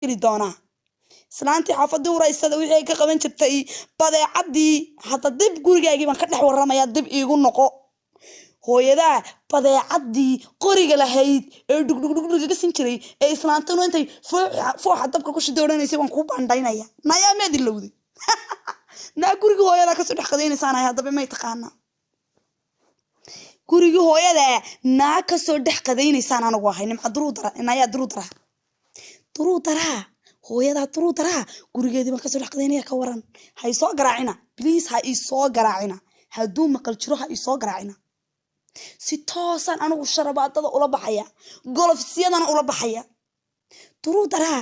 Geli doonaa islaantii xaafadii uraysada wixii ay ka qaban jirtay badeecadii. Hadda dib gurigaagii baan ka dhex waramayaa, dib iigu noqo. Hooyadaa badeecadii qoriga lahayd ee dhugdhugdhug lagaga sin jiray ee islaantanu intay fooxa dabka ku shida odhanaysay, "Waan kuu bandhaynaya." Nayaa, maad ilowday? Naa, gurigii hooyadaa kasoo dhex qadaynaysaan. Haddaba may taqaanaa gurigii hooyadaa naa kasoo dhex qadaynaysaan? Anigu ahay Nimca Duruu Dara. Nayaa, Duruu Daraa, Duruu Daraa, hooyadaa Duruu Daraa gurigeedii baan kasoo dhex qadaynaya. Ka waran? Ha isoo garaacina, please, ha isoo garaacina. Hadduu maqal jiro, ha isoo garaacina. Si toosaan anigu sharabaadada ula baxaya, golofsiyadana ula baxaya. Duruu Daraa,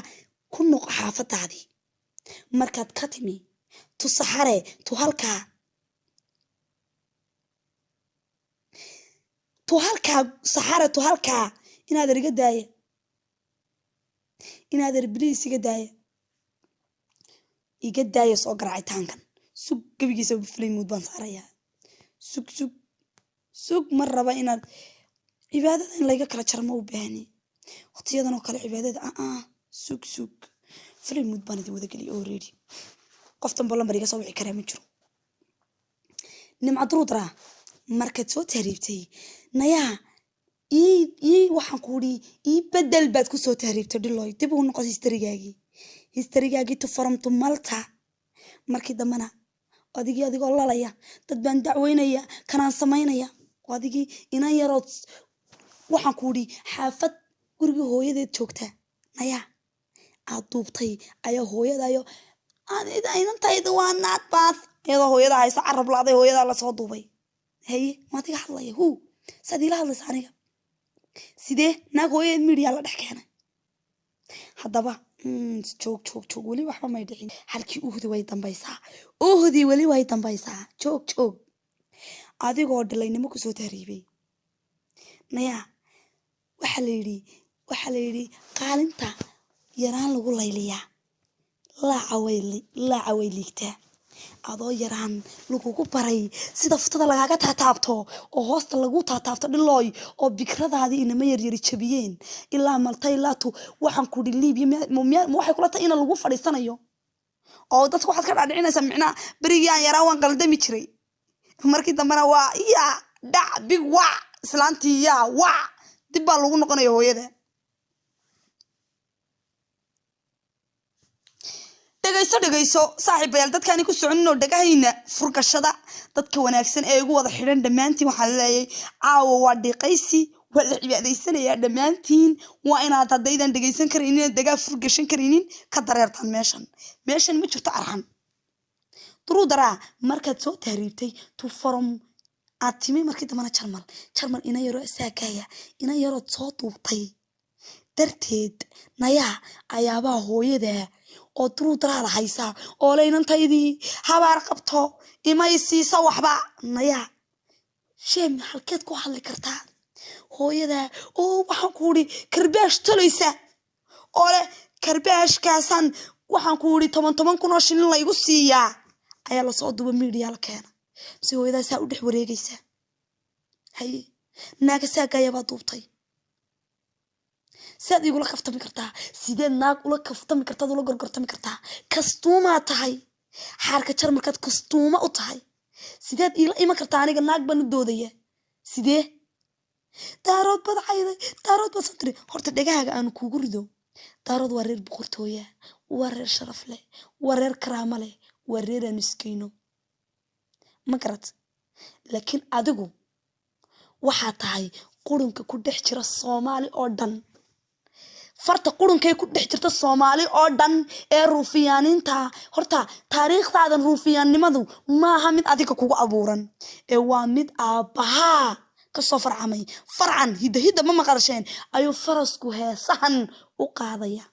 ku noqo xaafadaadii markaad ka timi, tu saxare, tu halkaa, tu halkaa saxare, tu halkaa. Inaader, iga daaya. Inaader, please, iga daaya, iga daaya soo garaacitaankan. Sug, gebigiisa flight mode baan saarayaa. Sug, sug, sug. Ma raba inaad cibaadada in layga kala jaro, ma u baahni waqtiyadan oo kale cibaadada. Aa, sug, sug, flight mode baan idin wada geliyay already. Qof danbo lambar iga soo wici karaa ma jiro. Nimca Duruudra, markaad soo tahriibtay, nayaa, ii waxaan ku uri, ii bedel baad ku soo tahriibtay. Dhiloy, dib ugu noqos historygaagii, historygaagii to from to Malta. Markii dambena adigii adigoo lalaya, "Dad baan dacweynaya, kanaan samaynaya." Adigii inan yarood, waxaan ku uri, xaafad gurigii hooyadeed joogta, nayaa, aad duubtay ayaa hooyadayo, "Inantayda waa naad baas," iyadoo hooyada hayso carab laaday, hooyadaa lasoo duubay. Haye, maadiga hadlaya? Hu, saad iila hadlaysa aniga? Sidee naag hooyadeed media la dhex keenay? Haddaba joog, joog, joog. Weli waxba may dhicin. Halkii uhdi way dambaysaa, uhdi weli way dambaysaa. Joog, joog. Adigoo dhilaynimo kusoo tahriibay, nayaa, waxaa la yidhi qaalinta yaraan lagu layliyaa laaca way liigtaa. Adoo yaraan lagugu baray sida fuftada lagaaga taataabto oo hoosta lagu taataabto, dhilooy, oo bikradaadii inama yaryari jabiyeen ilaa Malta, ilaa tu, waxaan ku idhi, Liibiya, ma waxay kula tahay ina lagu fadhiisanayo? Oo dadka waxaad ka dhaadhicinaysaa micnaha berigii aan yaraa waan qaldami jiray, markii dambena waa yaa dhac big wac islaantii yaa wac, dib baa lagu noqonaya hooyada. Dhegayso, dhegayso, saaxiibayaal. Dadkaani ku soconin oo dhagahayna furgashada, dadka wanaagsan ee igu wada xidhan dhammaantiin, waxaan leeyahay caawa waa dhiiqaysi, waa la cibaadaysanayaa. Dhammaantiin waa inaad, haddaydan dhegaysan karaynin, dagaa furgashan karaynin, ka dareertaan meeshan. Meeshan ma jirto arxan. Duruudaraa, markaad soo tahriibtay to from aad timi, markii dambana Jarmal ina yaroo asaakaya, ina yarood soo duubtay darteed, nayaa, ayaabaa hooyada oo duruudaraada haysa oo le, "Inantaydii habaar qabto, imay siisa waxba." Nayaa, sheem, halkeed ku hadli kartaa? Hooyada oo, waxaan ku uri, karbaash tolaysa oo leh, "Karbaashkaasaan, waxaan ku uri, toban toban kun oo shilin laygu siiyaa," ayaa lasoo duuba, media la keena, mise hooyadaa saa u dhex wareegaysa. Haye, naaga saagayabaa duubtay. Siaad igula kaftami kartaa? Sideed naag ula kaftami kartaad, ula gorgortami kartaa? Kastuumaa tahay, xaarka Jarmalkaad kastuuma u tahay. Sideed iila iman kartaa aniga? Naag baan u doodaya. Sidee? Daarood baad cayday, Daarood baad santiri. Horta dhegahaaga aanu kuugu rido. Daarood waa reer boqortooya, waa reer sharaf leh, waa reer karaamo leh, waa reer aanu iskayno, ma garat? Laakiin adigu waxaa tahay qurunka ku dhex jira Soomaali oo dhan, farta qurunkay ku dhex jirta Soomaali oo dhan ee ruufiyaaniinta. Horta taariikhdaadan ruufiyaannimadu maaha mid adiga kugu abuuran ee waa mid aabbahaa kasoo farcamay, farcan hidda hidda. Ma maqalsheen? Ayuu farasku heesahan u qaadaya.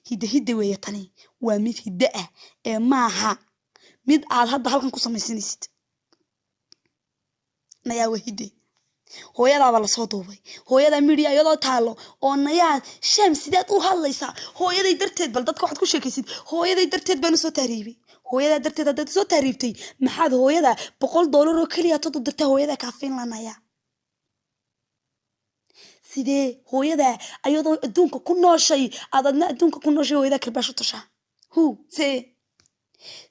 Hidda hidda weeye tani, waa mid hiddo ah ee maaha mid aad hadda halkan ku samaysanaysid. Nayaa, waa hidde. Hooyadaaba lasoo duubay, hooyadaa media iyadoo taalo oo, nayaa, sham, sideed u hadlaysaa? "Hooyaday darteed." Bal dadka waxaad ku sheekaysid: "Hooyaday darteed baan usoo tahriibay." Hooyadaa darteed haddaad soo tahriibtay, maxaad hooyada $100 oo keliya tood u dirtaa? Hooyadaa kaafiin lanaya. Sidee hooyadaa ayadoo adduunka ku nooshay aad adna adduunka ku nooshay hooyadaa karbaash u tashaa? Hu, see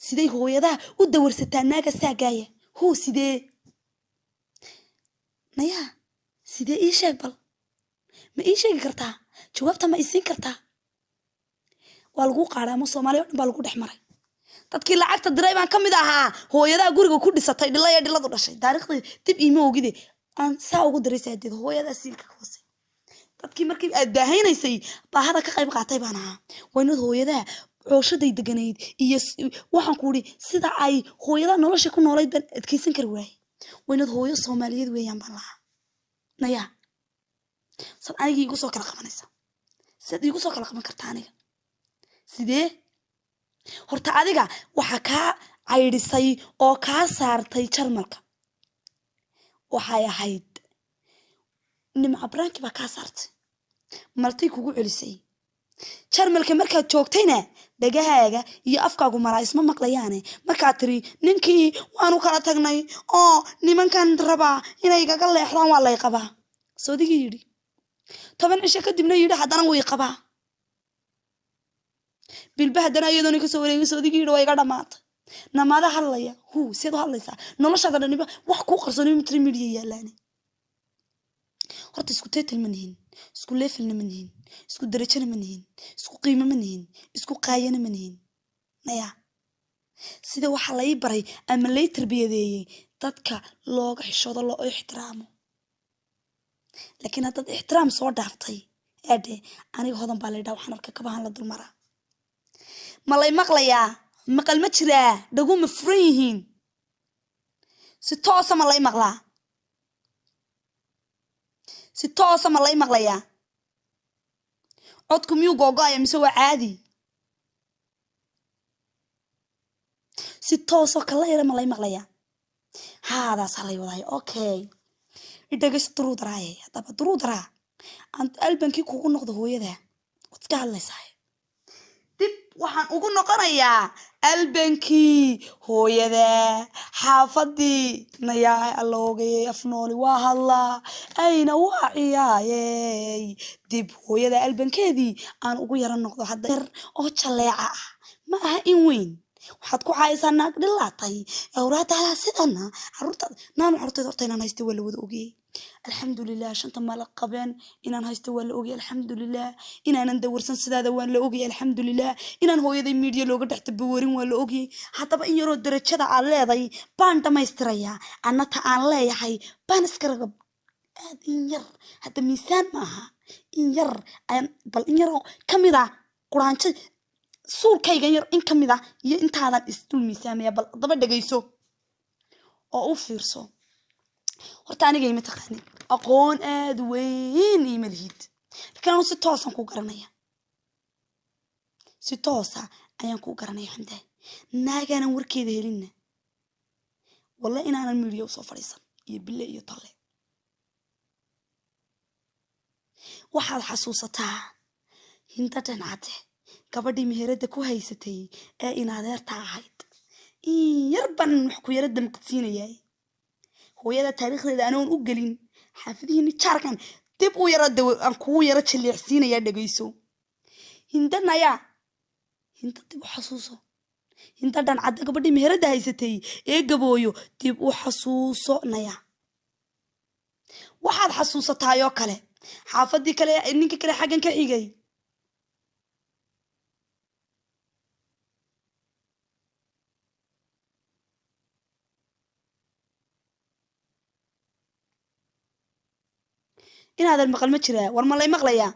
sidey hooyadaa u dawarsataa naaga saagaaya? Hu, sidee nayaa? Sidee? Ii sheeg bal, ma ii sheegi kartaa? Jawaabta ma isiin kartaa? Waa laguu qaaday ama Soomaaliya o dhan baa lagu dhex maray. Dadkii lacagta diray baan ka mid ahaa. Hooyadaa guriga ku dhisatay dhilaya dhiladu dhashay, taariikhdii dib iima ogide, aan saa ugu diray saadeed hooyadaa siilka ka hoosay. Dadkii markii aad baahaynaysay baahada ka qayb qaatay baan ahaa. Waa inaad hooyadaa cooshaday deganayd iyo waxaan ku uri sida ay hooyadaa nolosha ku noolayd baan adkeysan kari waayey. Waa inaad hooyo Soomaaliyeed weeyaan baan lahaa. Nayaa, sad anigii igu soo kala qabanaysa? Sad iigu soo kala qaban kartaa aniga? Sidee? Horta adiga waxaa kaa caydhisay oo kaa saartay Jarmalka waxay ahayd Nimca Branki baa kaa saartay, maltay kugu celisay. Jarmalka markaad joogtayna dhagahaaga iyo afkaagu maraa isma maqlayaane. Markaad tiri ninkii waanu kala tagnay oo nimankan rabaa inay igaga leexdaan, waa lay qabaa, soodigii yidhi. 10 cisho kadibna yidhi haddana way qabaa. Bilba haddana iyadoona kasoo wareegay, soodigii yidhi waa iga dhamaatay. Namaada hadlaya, hu, seed u hadlaysaa? Noloshaada dhaniba wax kuu qarsoonay mitri media yaalaane. Horta isku title ma nihin, isku levelna ma nihin, isku darajana ma nihin, isku qiimo ma nihin, isku qaayana ma nihin. Naya, sida waxaa lai baray ama lay tarbiyadeeyey dadka looga xishoodo, loo ixtiraamo. Laakiin haddaad ixtiraam soo dhaaftay, eedhe, aniga Hodan baa laydhaha. Waxaan arka kabahan la dulmaraa. Ma lay maqlayaa? Maqal ma jiraa? Dhagu ma furan yihiin? Si toosa ma lay maqlaa? Si toosa ma lay maqlayaa? Codku miyuu googo-aya mise waa caadi? Si toosoo kala yara ma lay maqlayaa? Haadaas halay wadaayo. Okay, idhagayso, duruu daraaye. Haddaba duruu daraa aan albankii kugu noqdo. Hooyada waad iska hadlaysaa. Dib waxaan ugu noqonayaa albankii hooyada xaafadii. Nayaa, alloogayey, afnooli waa hadlaa ayna waa ciyaayey. Dib hooyada albankeedii aan ugu yaro noqdo hadda yar oo jaleeca ah, ma aha in weyn. Waxaad ku caayaysaa naag dhilaatay awraadaada sidana caruurta naanu. Carruurtayda horta inaan haysta waa la wada ogiyey, alxamdulilah. Shanta mala qabeen inaan haysto waa la ogiyey, alxamdulilah. Inaanan dawarsan sidaada waan la ogiyey, alxamdulilah. Inaan hooyaday media looga dhex tabawarin waa la ogiyey. Haddaba in yaroo darajada aad leeday baan dhammaystirayaa, annata aan leeyahay baan iska ragab aad in yar. Hadda miisaan maaha, in yar bal in yaroo kamid ah quraanjo suulkayga yar in kamid ah iyo intaadan isdul miisaamaya. Bal daba dhegayso oo u fiirso. Horta aniga ima taqaanin, aqoon aada weyn ima lihid, laakiin anu si toosan kuu garanaya, si toosa ayaan kuu garanaya. Xamdaay, naagaanan warkeeda helinna walla inaanan media usoo fadhiisan iyo bille iyo tolle. Waxaad xasuusataa Hinda Dhancade, gabadhii meheradda ku haysatay ee inadeerta ahayd? In yar baan wax ku yaro damqadsiinayay. Hooyada taariikhdeeda anoon u gelin, xaafadihiini jaarkan dib u yaro aan kugu yaro jaleecsiinayaa. Dhegayso Hinda, nayaa, Hinda dib u xasuuso. Hinda Dhancadda, gabadhii meheradda haysatay ee Gabooyo, dib u xasuuso. Naya, waxaad xasuusataayoo kale xaafadii kale, ninkii kale xaggan ka xigay. Inaadan maqal ma jiraa? War ma lay maqlayaa?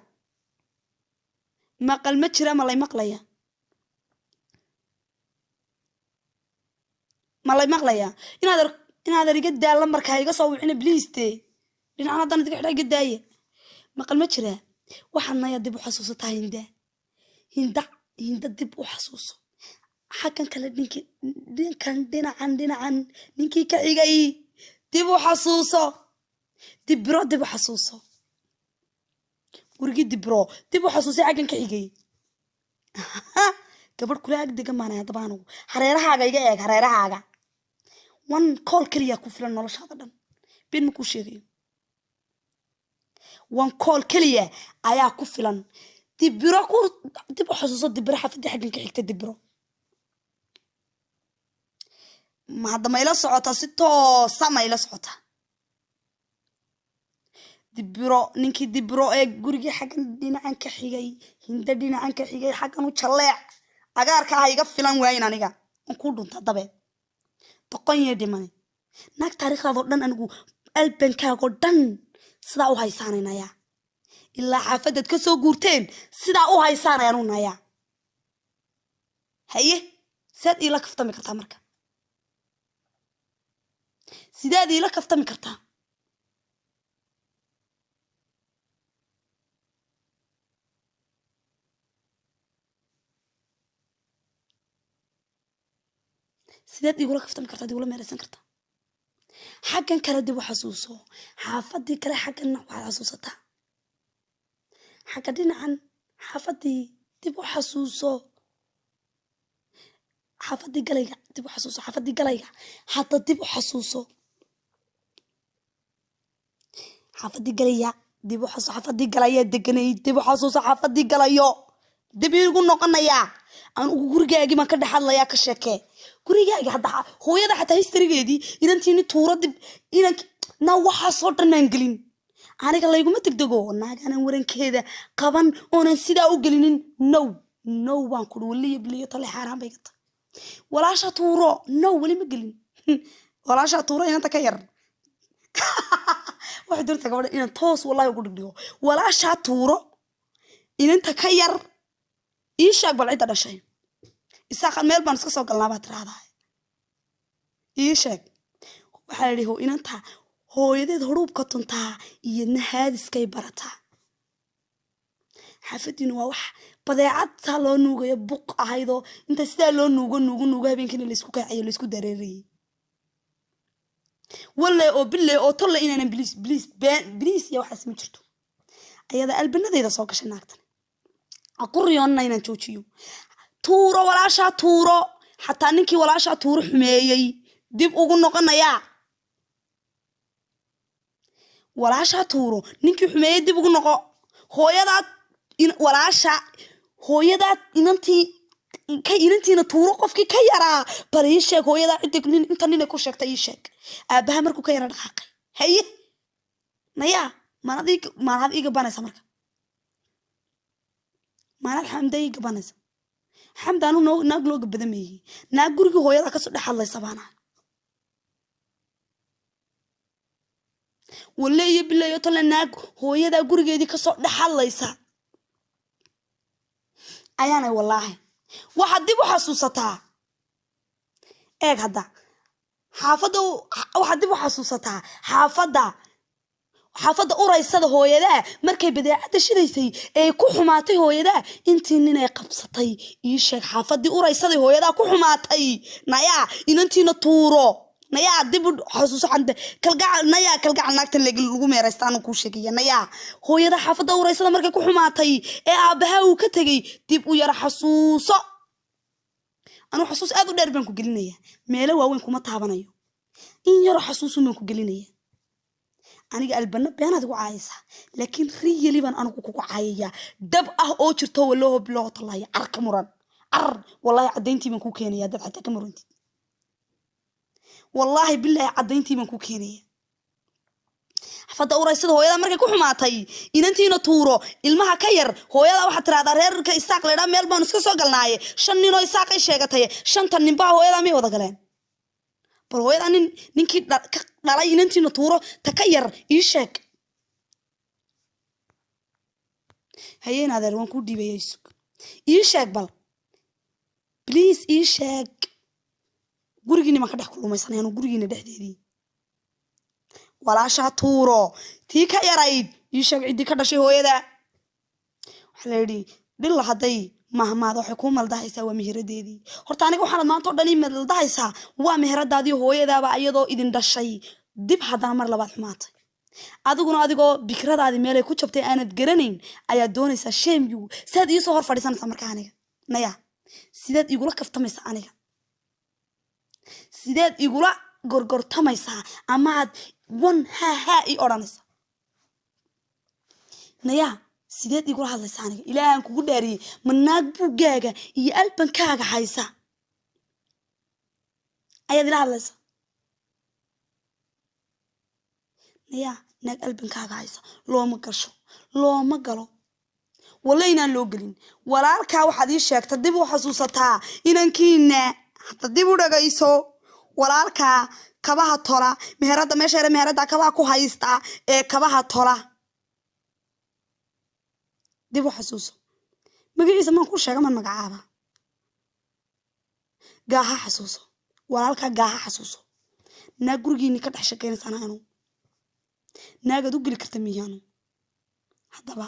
Maqal ma jiraa? Ma lay maqlayaa? Ma lay maqlayaa? Inaadan iga daa lambarka iga soo wicina bliiste. Dhinacan haddaan idiga xidhaa, iga daaya. Maqal ma jiraa? Waxaad naya dib u xasuusataa Hinda, Hinda, Hinda dib u xasuuso. Xaggan kale ninkii dhinkan dhinacan dhinacan ninkii ka xigay dib u xasuuso. Dibro dib u xasuuso, gurigii Dibro dib u xasuusay, xaggan ka xigay. Gabadh kula ag degan baanay. Haddaba anugu hareerahaaga iga eeg, hareerahaaga. One call keliya ku filan noloshaada dhan. Been ma kuu sheegayo. One call keliya ayaa ku filan. Dibiro ku dib u xasuuso, Dibiro, xafadii xaggan ka xigta Dibiro. Ma hadda ma ila socotaa? Si toosa ma ila socotaa? Dibiro, ninkii Dibiro ee gurigii xaggan dhinacan ka xigay, Hinda dhinacan ka xigay, xaggan u jalleec, agaarka ah iga filan waayin. Aniga aan kuu dhunta dabeed doqon yee dhimani. Naag, taariikhdaadoo dhan, anigu albankaagoo dhan sidaa u haysaanaynayaa, ilaa xaafadaad ka soo guurteen sidaa u haysaanayaan u nayaa. Haye, sidaad iila kaftami kartaa marka? Sidaad iila kaftami kartaa? Sideed igula kaftami kartaa, ad igula meeraysan kartaa? Xaggan kale dib u xasuuso, xaafadii kale xaggan waxaad xasuusataa, xagga dhinacan xaafadii dib u xasuuso, xaafadii Galayga dib u xasuuso, xaafadii Galayga hadda dib u xasuuso, xaafadii Galaya dib u xasuuso, xaafadii Galaya deganay dib u xasuuso, xaafadii Galayo dib igu noqonayaa. Aan ugu gurigaagii baan ka dhex hadlayaa, ka sheekee gurigaagi hadda. Hooyada xataa historygeedii, inantiini tuuro dib inan na waxaasoo dhan maan gelin. Aniga layguma degdego. Naagaanan warankeeda qaban oonan sidaa u gelinin, no, no baan kuri. Waliyo biliyo tale xaaraan bay ka tahay. Walaasha tuuro, no, weli ma gelin. Walaasha tuuro, inanta ka yar, waxay doonaysaa gabadha inaan toos wallahi ugu dhigdhigo. Walaashaa tuuro, inanta ka yar, ii sheeg bal cidda dhashay. Isaaqan meel baan iska soo galnaa baad tiraahdaa. Ii sheeg. Waxaa la yidhi inanta hooyadeed huruubka tuntaa iyadna haadiskay barataa. Xaafadiinu waa wax badeecad saa loo nuugayo, buq ahaydoo inta sidaa loo nuugo, nuugo, nuugo, habeenkiina laysku kaacayo, laysku dareerayay. Walle oo bille oo tolle inaanan biliis biliis been biliis iyo waxaas ma jirto. Ayada albanadeyda soo gashay naagtan aquriyoonna inaan joojiyo. Tuuro, walaashaa tuuro, xataa ninkii walaashaa tuuro xumeeyey dib ugu noqonayaa. Walaashaa tuuro, ninkii xumeeyey dib ugu noqo. Hooyadaa walaasha hooyadaa inantii ka inantiina tuuro, qofkii ka yaraa bal ii sheeg. Hooyadaa ciddi nin inta ninay ku sheegtay ii sheeg. Aabbaha markuu ka yara dhaqaaqay, haye, nayaa, maanad ii gabanaysa marka? Maanad Xamda ii gabanaysa? Xamda, anu naag loo gabada meeyi. Naag gurigii hooyadaa kasoo dhex hadlaysa baana. Walle iyo bilayo tole, naag hooyadaa gurigeedii kasoo dhex hadlaysa ayaanay. Wallaahi, waxaad dib u xasuusataa, eeg hadda xaafadda, waxaad dib u xasuusataa xaafadda uraysada hooyadaa markay badeecadda shidaysay ee ku xumaatay hooyadaa, intii ninay qabsatay ii sheeg. Xaafadii uraysaday hooyadaa ku xumaatay, nayaa, inantiina tuuro, nayaa, dib u xasuuso. Xanta kalgacal, nayaa, kalgacal naagtan lagu meeraysta anu kuu sheegaya. Nayaa, hooyada xaafadda uraysada markay ku xumaatay ee aabbaha uu ka tegey dib u yara xasuuso. Anuu xasuus aad u dheer baan ku gelinaya, meelo waaweyn kuma taabanayo, in yaroo xasuusun baan ku gelinaya. Aniga albana beenaad igu caayaysaa, laakiin really baan anigu kugu caayayaa, dab ah oo jirto. Walloho biloho tallaahi, car ka muran, car. Wallaahi caddayntii baan kuu keenaya dad xataa ka murantid. Wallaahi bilaahi, caddayntii baan kuu keenaya. Xafadda uraysada hooyada markay ku xumaatay, inantiina tuuro, ilmaha ka yar hooyada, waxaad tirahdaa reerka Isaaq leedhaa meel baanu iska soo galnaaye, shan ninoo Isaaqay sheegatay, shanta ninbaa hooyadaa may wada galeen? Bal hooyadaa nin ninkii ka dhalay inantiina tuuro ta ka yar ii sheeg. Hayeen adeer, waan kuu dhiibaya, isug, ii sheeg bal, please, ii sheeg. Gurigiina baan ka dhex kulumaysanay anu, gurigiina dhexdeedii. Walaashaa tuuro tii ka yarayd ii sheeg, ciddii ka dhashay hooyada. Waxaa la yidhi dhilla hadday mahmaada waxay kuu maldahaysaa waa meheradeedii. Horta aniga waxaanad maanta o dhan ii maldahaysaa waa meheradaadii hooyadaaba iyadoo idin dhashay dib haddana mar labaad xumaatay. Adiguna adigoo bikradaadii meelay ku jabtay aanad garanayn ayaad doonaysaa. Shame you. Sidaad iisoo hor fadhiisanaysaa marka aniga? Naya, sideed igula kaftamaysaa aniga? Sideed igula gorgortamaysaa amaad wan ha ha ii odhanaysaa? Nayaa, sideed igula hadlaysa aniga? Ilaahaan kugu dhaariyey, ma naag buuggaaga iyo albankaaga haysa ayaad ila hadlaysa? Nayaa, naag albankaaga haysa looma gasho, looma galo. Walla inaan loo gelin. Walaalkaa waxaad ii sheegta, dib u xasuusataa inankiina, hadda dib u dhagayso. Walaalkaa kabaha tola, meherada meesha yare, meherada kabaha ku haysta ee kabaha tola, dib u xasuuso. Magaciisa maan ku sheega? Maan magacaaba? Gaaha xasuuso, walaalkaa gaaha xasuuso. Naag gurigiini ka dhex shaqeynaysaana anu naagaad u geli karta miyaanu? Haddaba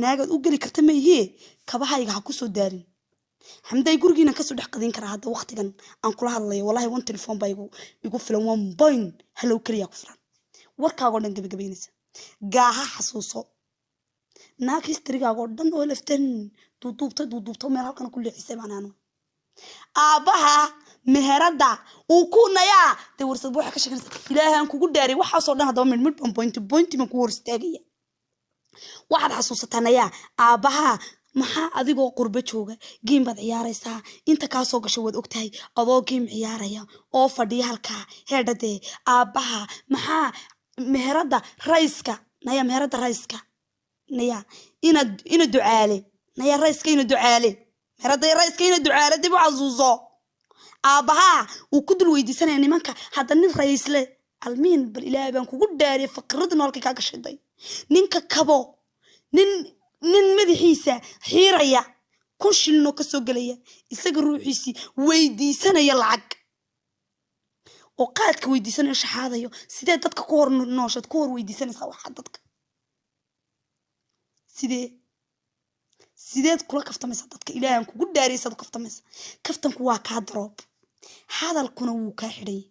naagaad u geli karta maihie, kabahayga ha kusoo daarin. Xamday, gurigiina kasoo dhex qadin karaa hadda waqtigan aan kula hadlayo. Wallahi one telephone baa igu filan, one point hello keliya ku filan, warkaagoo dhan gabagabaynaysa. Gaaha xasuuso, naag historygaagoo dhan oo laftan duuduubtay, duuduubta meel halkan ku leexisay baan anu. Aabbaha meherada uu ku nayaa dee warsad waxay ka sheeganaysa. Ilaahaan kugu dhaaray, waxaasoo dhan haddaba midh midh baan, point point baan kugu hor istaagaya. Waxaad xasuusataa, nayaa, aabbaha maxaa adigoo qurbo jooga game baad ciyaaraysaa, inta kaa soo gashay waad ogtahay, adoo game ciyaaraya oo fadhiya halkaa heedhadee. Aabbaha maxaa meherada rayska, naya, meherada rayska, naya, ina ducaale, naya, rayska ina ducaale, meherada rayska ina ducaale, dib u xasuuso. Aabbahaa uu ku dul weydiisanaya nimanka. Hadda nin raysle almiin, bal Ilaahay baan kugu dhaariyay, faqirada noolkay kaa gashaday, ninka kabo, nin madaxiisa xiiraya, 1000 shilinoo kasoo gelaya, isaga ruuxiisii weydiisanaya lacag oo qaadka weydiisanayo, shaxaadayo. Sidee dadka ku hor nooshaad ku hor weydiisanaysaa waxaa dadka? Sideed kula kaftamaysaa dadka? Ilaahan kugu dhaariyay, u kaftamaysa. Kaftanku waa kaa daroob, hadalkuna wuu kaa xidhay.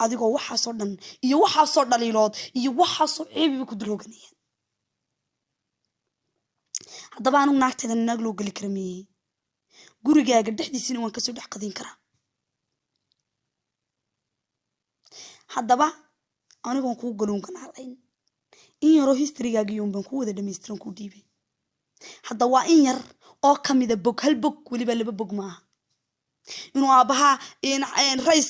Adigoo waxaasoo dhan iyo waxaasoo dhaliilood iyo waxaasoo ceebiba ku dul hoganayaan. Haddaba anugu naagteeda naag loo geli kara meeye, gurigaaga dhexdiisina waan kasoo dhex qadin karaa. Haddaba anigoon kuu galuun ganaalayn, in yaroo historygaagiiyuun baan ku wada dhamaystiran kuu dhiibay. Hadda waa in yar oo kamida bog, hal bog, weliba laba bog maaha. Inuu aabbahaa rays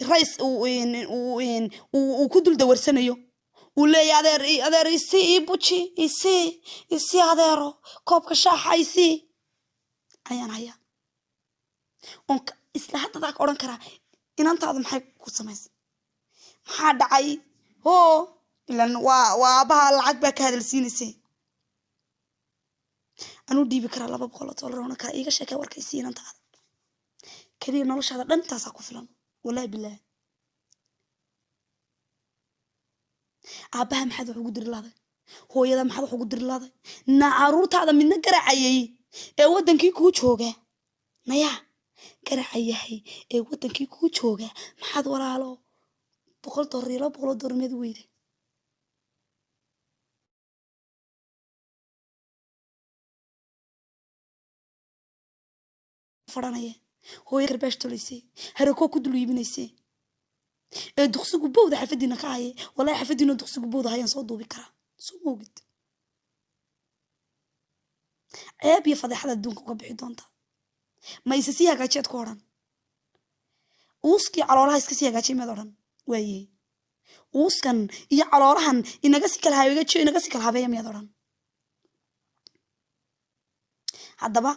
rays uu ku dul dawarsanayo, uu leeyahy: "Adeer, adeer, isii, ii buji, isii, isii adeero, koobka shaaxa isii," ayaan hayaa oon isla haddadaa ka odhan karaa: "Inantaadu maxay ku samaysay? Maxaa dhacay?" Hoo, ilan waa aabbaha, lacag baa ka hadalsiinaysay. Anuu dhiibi karaa $200, odhan karaa: "Iiga sheekee warka, isii inantaada." Keliya noloshaada dhan intaasaa ku filan, wallahi bilaahi. Aabbaha maxaad wax ugu diri lahday? Hooyada maxaad wax ugu diri lahday? Na caruurtaada midna garacayay ee waddankii kuu jooga, nayaa, garacayahay ee waddankii kuu jooga, maxaad walaalo $100 iyo $200 meed weyday? Fadhanaya hooya karbaash tolaysay, harakoo ku dul iibinaysay ee duqsigu bowda xafadiina ka haye. Wallahi xafadiina duqsigu bowda hayaan soo duubi karaa, soo moogid. Ceeb iyo fadeexada adduunka uga bixi doonta. Ma isa sii hagaajiyaad ku odhan? Uuskii caloolaha iska sii hagaajiya miyaad odhan? Waaye, uuskan iyo caloolahan inaga si kala hagaajiyo, inaga si kala habeeya miyaad odhan? Haddaba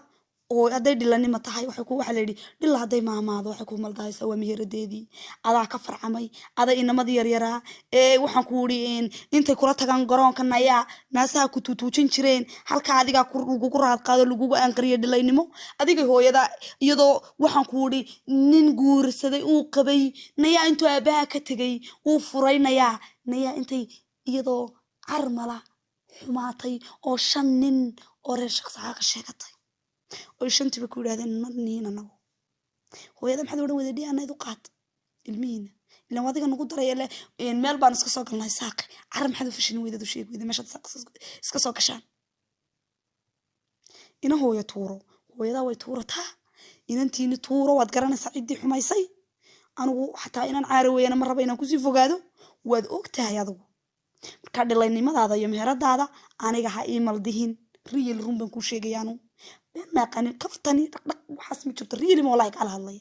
oo hadday dhilanima tahay, waxay ku waxaa la yidhi dhilla hadday maamaado waxay ku maldahaysaa waa mihiradeedii. Adaa ka farcamay, adaa inamadii yaryaraa ee waxaan ku yidhi intay kula tagaan garoonka, nayaa, naasaha ku tuutuujin jireen, halka adigaa lagugu raad qaado, lagugu anqariyo dhilaynimo. Adiga hooyada iyadoo waxaan ku yidhi nin guursaday uu qabay, nayaa, intuu aabaha ka tegay uu furay, nayaa, intay iyadoo carmala xumaatay oo shan nin oo reer shaqsaxaa ka sheegatay oy shantiiba ku yidhahdeen ma nihin anagu. Hooyada maxaad odhan weyday: "Dhianayd u qaad ilmihiina, ilaan adiga nagu daray ele meel baan iska soo galnay saaqi carra"? Maxaad u fashilin weydaad, u sheegi weyday meeshaad saaq iska soo gashaan? Ina hooyo tuuro, hooyadaa way tuurataa. Inantiini tuuro, waad garanaysaa ciddii xumaysay. Anigu xataa inaan caara weeyana ma raba inaan kusii fogaado. Waad og tahay adigu. Marka dhilaynimadaada iyo meheradaada aniga ha ii maldihin. Real run baan kuu sheegayaanu, been maaqanin, kaftani dhaqdhaq waxaas ma jirto. Really ma, wallahi kaala hadlaya,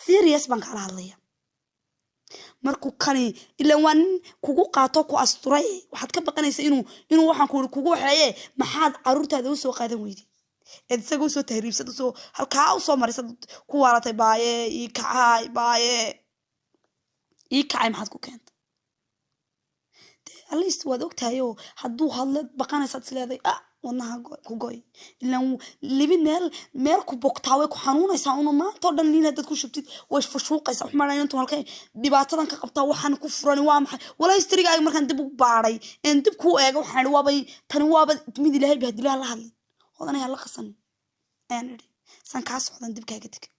serious baan kaala hadlaya. Markuu kani ilaan waa nin kugu qaato, ku asturay, waxaad ka baqanaysa inuu waxaan ku kugu waxeeye. Maxaad caruurtaada usoo qaadan weyday eed isaga usoo tahriibsad, usoo halkaa usoo marisad, ku waalatay? Baaye ii kacay, baaye ii kacay, maxaad ku keentay? Dee at least waad ogtahay oo hadduu hadlo baqanaysaad isleeday, ah, wadnaha ku goy. Ilaan libin meel meel ku bogtaa way ku xanuunaysaa una. Maanta oo dhan liin haddaad ku shubtid way fashuuqaysaa. Wax maraa inantu halkay dhibaatadan ka qabtaa, waxaan ku furani waa maxay? Walaa historygaaga markaan dib u baadhay een dib kuu eega, waxaan idhi waabay tani, waaba mid Ilaahay ba hadilaha la hadlin, hodanay ha la qasanin ayaan idhi. Saan kaa socdan dib kaaga tega,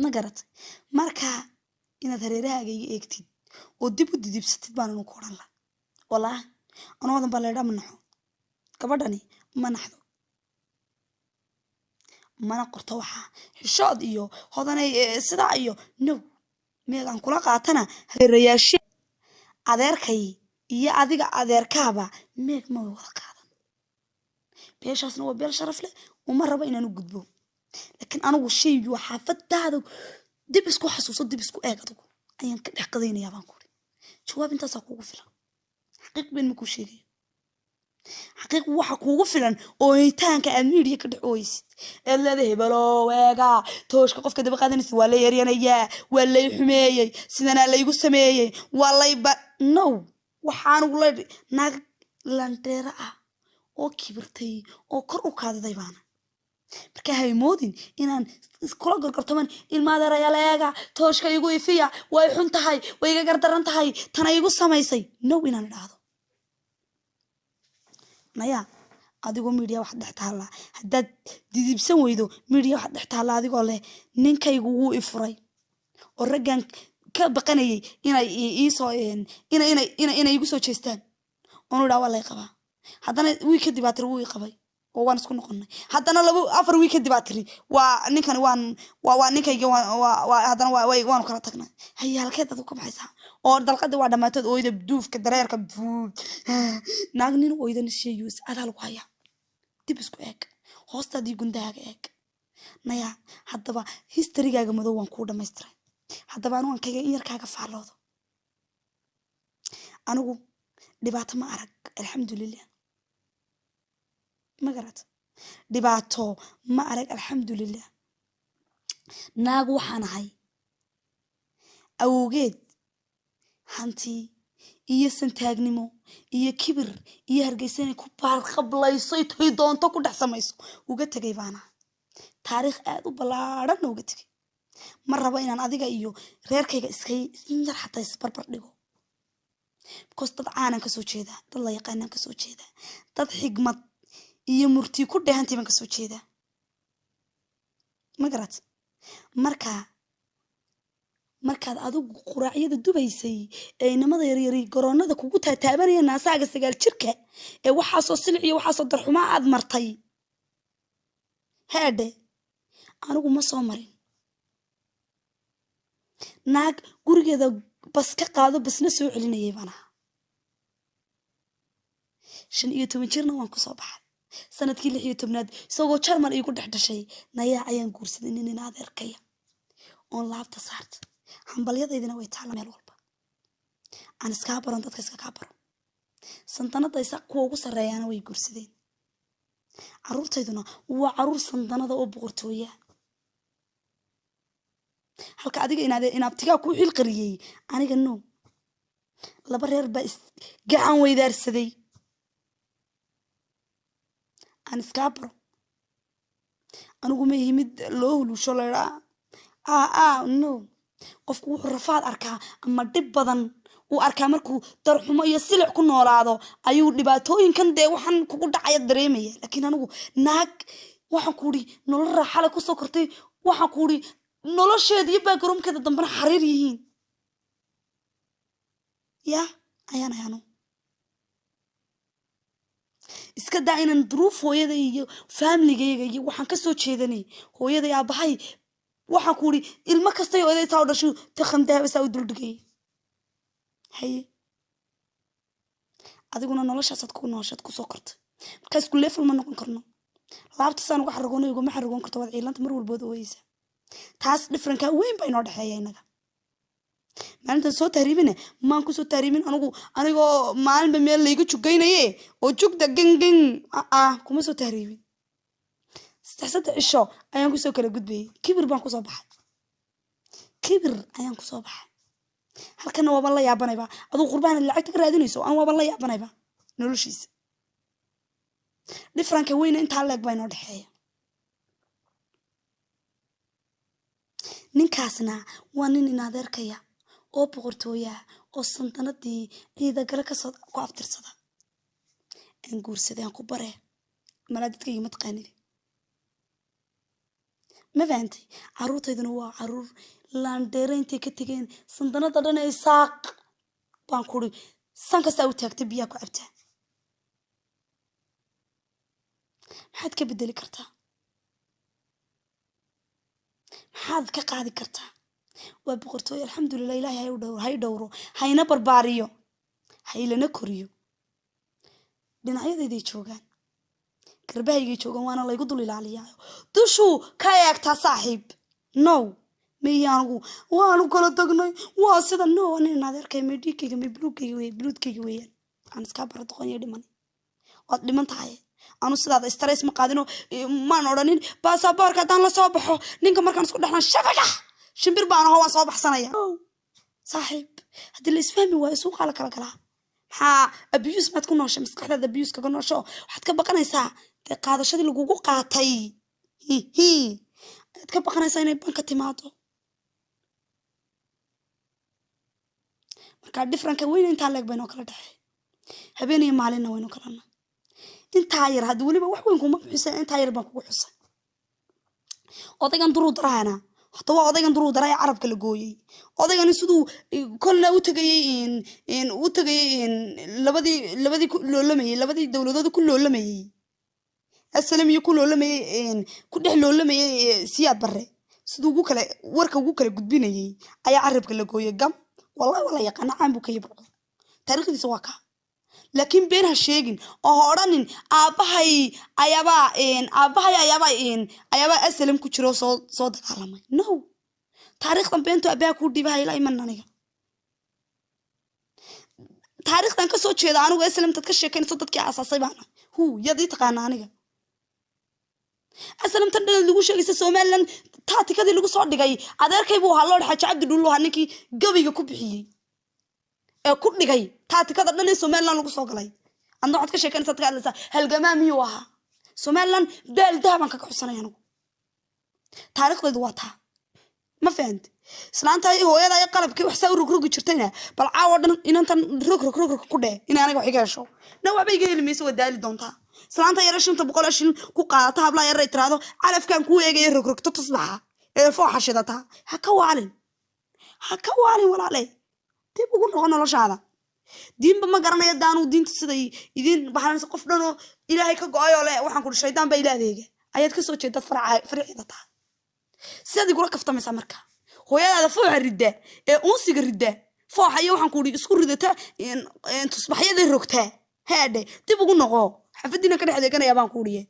ma garatay? Marka inaad hareerahaaga iga eegtid oo dib u didibsatid baan anu ku odhan laha. Walaahi anoo odan baa laydhaa, ma naxo gabadhani, ma naxdo, mana qorto. Waxaa xishood iyo hodanay sidaa iyo no meegaan kula qaatana hareerayaashe. Adeerkay iyo adiga adeerkaaba meeg ma way wada qaadan. Beeshaasna waa beel sharaf leh, uma rabo inaan u gudbo, laakiin anigu shaygu waa xaafadaada dib isku xasuuso, dib isku eeg, adigu ayaan ka dhex qadaynayaa baan kuri. Jawaab intaasaa kugu filan. Xaqiiq been ma kuu sheegayo, xaqiiq waxa kuugu filan ooyitaanka aad media ka dhex ooysid eed leedahay hebelow eega tooshka qofka daba qaadanaysa, waa la yaryanayaa, waa lay xumeeyey, sidanaa laygu sameeyey, waa layba no. Waxaanigu la naag landheero ah oo kibirtay oo kor u kaadiday baana. Marka haymoodin inaan kula gorgortaman ilmaadeerayaal eega tooshka igu ifiya, way xun tahay, way iga gardaran tahay, tana igu samaysay. No, inaan idhaahdo naya adigoo media waxaad dhex taallaa, haddaad didibsan weydo media waxaad dhex taallaa adigoo leh ninkaygu wuu i furay oo raggan ka baqanayay inay iisoo inay igu soo jeestaan oonu idhaa waa lay qabaa. Haddana wiil kadib aa tiri wuu i qabay oo waan isku noqonay. Haddana laba afar wiil kadib aa tiri waa ninkani, waan waa ninkayga, waa haddana waanu kala tagnay. Haye, halkeed aad ka baxaysaa oo dalqadii waa dhammaatood ooyda duufka dareerka naag nin ooydana sheeyus adaa lagu hayaa. Dib isku eeg, hoostaadii gundahaaga eeg naya. Haddaba historygaaga madow waan kuu dhamaystiray. Haddaba anigu aan kayga in yar kaaga faalloodo. Anigu dhibaato ma arag, alxamdulilah. Ma garat? Dhibaato ma arag, alxamdulilah. Naag waxaan ahay awowgeed hanti iyo santaagnimo iyo kibir iyo Hargeysa inay ku baarqablayso tay doonto ku dhex samayso uga tegay baana, taariikh aada u ballaadhanna uga tegay. Ma rabo inaan adiga iyo reerkayga iskay in yar xataa isbarbar dhigo, because dad caanan kasoo jeedaa, dad la yaqaanaan kasoo jeedaa, dad xigmad iyo murti ku dheehantay baan kasoo jeedaa. Ma garat? Marka markaad adigu quraacyada dubaysay ee inamada yaryari garoonada kugu taataabanaya naasaaga 9 jirka ee waxaasoo silic iyo waxaasoo darxumaa aad martay, heedhe, anigu ma soo marin. Naag gurigeeda bas ka qaado basna soo celinayay baan ahaa. 15 jirna waan kusoo baxay. Sanadkii 16aad isagoo Jarmal iigu dhex dhashay nayaa ayaan guursaday nin ina adeerkaya oon laabta saarta. Hambalyadaydina way taala meel walba. Aan iskaa baron, dadka iska kaa baro. Sandanada isa kuwa ugu sarreeyaana way guursadeen. Caruurtayduna waa caruur sandanada oo boqortooya, halka adiga inaabtigaa kuu xilqariyey. Aniga no, laba reer baa is gacan weydaarsaday. Aan iskaa baro. Anigu ma ihi mid loo hulusho laydhaa no. Qofku wuxuu rafaad arkaa ama dhib badan uu arkaa markuu darxumo iyo silic ku noolaado ayuu dhibaatooyinkan dee waxaan kugu dhacaya dareemaya. Laakiin anigu naag waxaan ku uri nolol raaxale kusoo kortay, waxaan ku uri nolosheeda iyo backgroundkeeda dambena xariir yihiin ya ayaan ayaanu iska daa inaan duruuf hooyada iyo familygayga iyo waxaan kasoo jeedanay hooyaday aabahay. Waxaan ku uri ilmo kastay oday saa u dhashay taqan dahaba saa u duldhigay. Haye. Adiguna noloshaasaad ku nooshaad kusoo kortay. Markaa isku level ma noqon karno. Laabta saan uga xaragoonay ugama xaragoon karto. Waad ciilanta, mar walbood ooyeysa. Taas different-ka weyn baa inoo dhexeeya innaga. Maalintan soo tahriibine, maan kusoo tahriibin anigu anigoo maalinba meel layga jugaynaye oo jugda gengeng ah kuma soo tahriibin. Saddex saddex cisho ayaan kusoo kala gudbayay. Kibir baan kusoo baxay, kibir ayaan kusoo baxay. Halkana waaban la yaabanayba. Aduu qurbahan lacagta ka raadinayso, an waaban la yaabanayba noloshiisa. Different-ka weyna intaa leeg baa inoo dhexeeya. Ninkaasna waa nin inadeerkaya oo boqortooyaa oo sandanadii ciidagale kasoo ku aftirsada aan guursaday. Aan ku bare malaa, dadkayga ma taqaanidi, ma fahantay? Caruurtayduna waa caruur laandheere intay ka tegeen sandanada dhan ee Isaaq baan kuri. San kastaa u taagtay, biyaa ku cabtaa. Maxaad ka bedeli kartaa? Maxaad ka qaadi kartaa? Waa boqortooyo, alxamdulilah. Ilaahay hay dhowro, hay dhowro, hayna barbaariyo, haylana koriyo. Dhinacyadayday joogaan, garbahaygay joogaan, waana laygu dul ilaaliyaa. Dushuu ka eegtaa saaxiib. No, miyi anigu waanu kala tagnay, waa sida. No, nin adeerkay, may dhiigkayga, may buluugkayga wey, buluudkayga weeyaan. Aan iskaa bara doqon iyo dhiman, waad dhiman tahay. Anu sidaada stress ma qaadino, maan odhanin baasaboorka haddaan la soo baxo ninka markaan isku dhexnaan shafagax shimbir baan aho, waan soo baxsanaya. Saaxiib, haddii la isfahmi waayo, suuqaa la kala galaa. Maxaa abuse maad ku nooshay? Maskaxdaada abuse kaga noosho. Waxaad ka baqanaysaa dee qaadashadii lagugu qaatay, hihi, ayaad ka baqanaysaa inay banka timaado. Marka different-ka weyna intaa leeg baynoo kala dhexeey. Habeen iyo maalinna waynu kalana. Intaa yar haddi weliba wax weyn kuma xusay, intaa yar baan kugu xusay. Odaygan duruu darahana hadda waa odaygan duruu dara ee carabka la gooyey. Odaygani siduu kolna u tagayey, u tagayey labadii ku loolamayey, labadii dowladood ku loolamayey, Asalam iyo ku loolamayey, ku dhex loolamayey Siyaad Barre, siduu ugu kala warka ugu kala gudbinayey ayaa carabka la gooyey. Gam, wallahi waa la yaqaana, caan buu ka yibco, taariikhdiisa waa kaa. Laakiin been ha sheegin oo ha odhanin aabbahay ayaabaa Asalam ku jiro, soo dagaalamay. No, taariikhdan beentu aabbaha kuu dhiiba hayla iman. Aniga taariikhdan ka soo jeeda, anigu Aslamtaad ka sheekaynayso dadkii aasaasay baana hu yaad ii taqaana. Aniga Aslamtan dhan lagu sheegaysa, Somaliland taatikadii lagu soo dhigay, adeerkay buu ahaa. Loodh Xaaji Cabdi Dhullu ahaa ninkii gabayga ku bixiyey ee ku dhigay taatikada dhan ee Somaliland lagu soo galay. Adna waxaad ka sheekanaysaa, ka hadlaysaa halgamaa miyuu ahaa Somaliland? Baal dahabaan kaga xusanay anigu. Taariikhdaydu waa taa, ma fahanti? Islaanta hooyada iyo qalabkii wax saa u rogrogi jirtayna, bal caawa dhan inantan rog rog rog rog ku dheh inay aniga wax iga hesho. Na waxba iga heli mayso, waa daali doontaa. Islaanta yara 500 shilin ku qaadata, hablaha yara ay tiraahdo calafkan kuu eegaya, rogrogto tusbaxa ee fooxa shidata. Ha ka waalin, ha ka waalin walaale. Dib ugu noqo noloshaada. Diinba ma garanaya daanuu diinta siday idiin baxanaysa. Qof dhanoo Ilaahay ka go-ay oo le waxaan kuri shaydaan baa ila adeega ayaad kasoo jeedaad farciida tahay. Sidaad igula kaftamaysaa marka hooyadaada fooxa ridda ee uunsiga ridda, fooxa iyo waxaan kuuri isku ridata, tusbaxyada rogtaa. Haadhe, dib ugu noqo xaafadiina ka dhex adeeganaya baan kuuriye.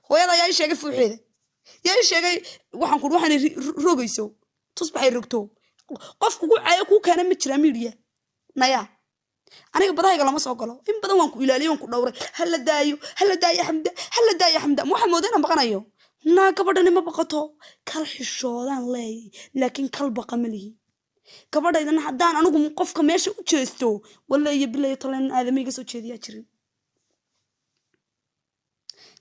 Hooyada ayaa ii sheegay fuuxeeda, yaa ii sheegay waxaan kuuri waxaanay rogayso, tusbaxay rogto. Qof kugu caayo kuu keena ma jiraa miidiya? Naya, aniga badahayga lama soo galo. In badan waan ku ilaaliyay, waan ku dhowray. Hala daayo, hala daayo Xamda, hala daayo Xamda. Ma waxaa moodaa inaan baqanayo? Naa, gabadhani ma baqato. Kal xishoodaan leeyay, laakiin kal baqa ma lihi. Gabadhaydana haddaan anigu qofka meesha u jeesto, walla iyo bila iyo tolan aadama iga soo jeediyaa jirin.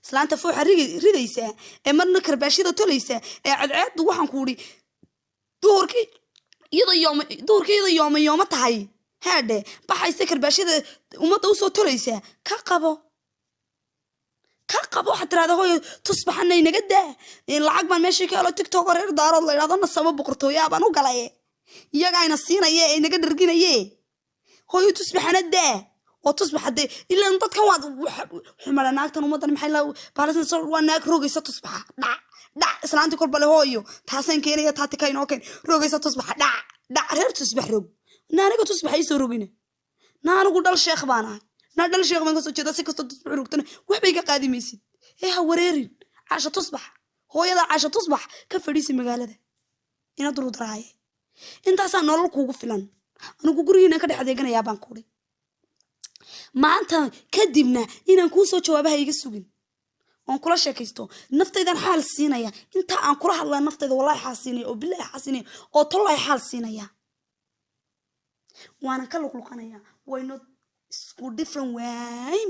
Islaanta fooxa ridaysa ee marna karbaashyada tolaysa ee cadceeddu waxaan ku idhi duhurkii iyada yooma, duhurkii iyada yooma yooma tahay, haadhe, baxaysa karbaashyada ummadda usoo tolaysa, ka qabo, ka qabo. Waxaad tirahda hooyo tusbaxana inaga daa, lacag baan meeshii ka helo. TikTok reer Daarood la idhahdo nasabo boqortooyaa baan u galay, iyagaa ina siinaye ee inaga dharginaye. Hooyo tusbaxana daa oo tusbaxa dee ilaan dadkan waad xumala. Naagtan ummaddan maxay la baalasan? Waa naag rogaysa tusbaxa, dhac dhac. Islaantii kolba le hooyo taasaan keenaya, taati ka inoo keen, rogaysa tusbaxa, dhac dhac. Reer tusbax rog. Na aniga tusbaxa iisoo rogina. Na anigu dhal sheekh baan ahay. Naa dhal sheekh baan kasoo jeedaa. Si kastoo tusbax rugtana waxba iga qaadi maysid ee ha wareerin. Caasha Tusbax, hooyada Caasha Tusbax ka fadhiisi magaalada ina durudaraaye. Intaasaa nolol kuugu filan. Anigu gurigiinaan ka dhex adeeganayaa baan kuuri. Maanta kadibna inaan kuu soo jawaabaha iga sugin oon kula sheekaysto. Naftaydan xaal siinaya. Inta aan kula hadlaa naftayda wallahi xaal siinaya, oo bilahi xaal siinaya, oo tollahi xaal siinaya. Waanan ka luqluqanaya. Wayno isku different wayn.